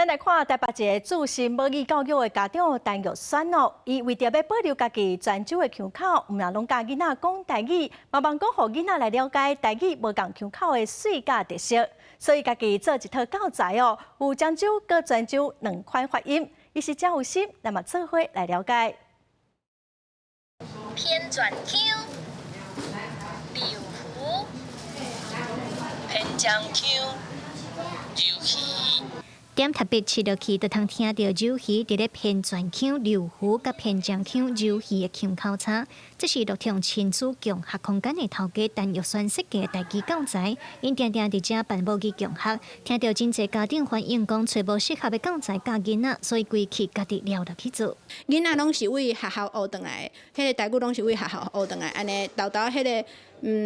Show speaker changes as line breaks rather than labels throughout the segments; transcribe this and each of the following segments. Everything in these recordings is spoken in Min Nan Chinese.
咱來看台北一個注心母語教育的家長陳玉選哦，伊為著欲保留家己泉州的腔口，毋但攏教囡仔講台語，嘛望講予囡仔來了解台語無仝腔口的媠佮特色，所以家己做一套教材哦，有漳州佮泉州兩款發音，伊是誠有心，咱嘛做伙來了解。
偏轉腔、柳魚、
偏漳腔、柳魚。
點特別切落去，就通聽著柳魚佇咧偏泉腔柳魚佮偏漳腔柳魚的腔口差。這是樂暢親子共學空間的頭家陳玉璇設計的台語教材。𪜶定定佇遮辦母語共學，聽著真濟家長反映講，揣無適合的教材教囡仔，所以規氣家己撩落去做。
囡仔攏是對學校學轉來的，彼個台語攏是對學校學轉來，按呢沓沓彼個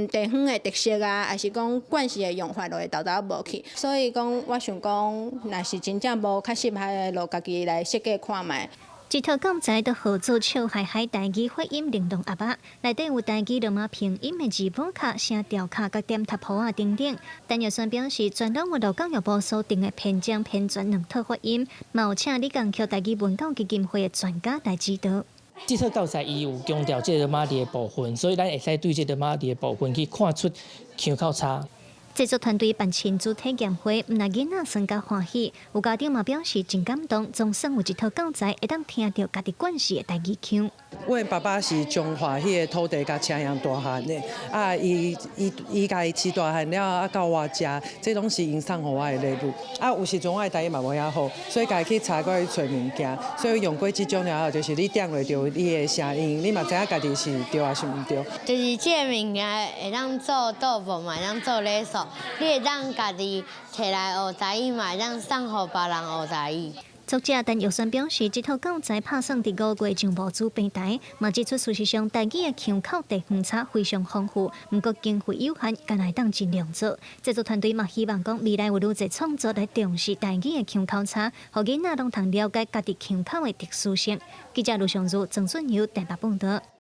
地方的特色啊，抑是講慣勢的用法，就會沓沓無去。所以講，我想講，若是真正無較適合的，就家己來設計看覓。
這套教材都號做笑海海台語發音靈動盒仔，內底有台語羅馬拼音的字母卡、聲調卡、佮點讀符仔等等。陳玉璇表示，全攏有落教育部所定的偏漳、偏泉兩套發音，嘛有請李江橋台語文教基金會的專家來指導。
這套教材伊有強調這個羅馬字的部分，所以咱會使對這個羅馬字的部分去看出腔口差。
製作團隊辦親子體驗會，毋但囡仔耍甲歡喜，有家長嘛表示真感動，總算有一套教材會當聽著家己慣勢的台語腔。
阮爸爸是彰化彼个土地佮車營大漢的，啊，伊伊伊家己飼大漢了，啊到我遮，這攏是𪜶送予我的禮物。啊，有時陣我的台語嘛無遐好，所以家己去查過去揣物件，所以用過這種了後，就是你點落著你的聲音，你嘛知影家己是對抑是毋對。
就是這个物件會當做豆腐嘛，會當做禮數，你會當家己提來學台語嘛，會當送予別人學台語。
作者陳玉璇表示，這套教材拍算佇5月上募資平台，嘛指出事實上台語的腔口地方差非常豐富，毋過經費有限，干焦會當盡量做。製作團隊嘛希望講未來有愈濟創作來重視台語的腔口差，予囡仔攏通了解家己腔口的特殊性。記者盧尚如、曾俊友台北報導。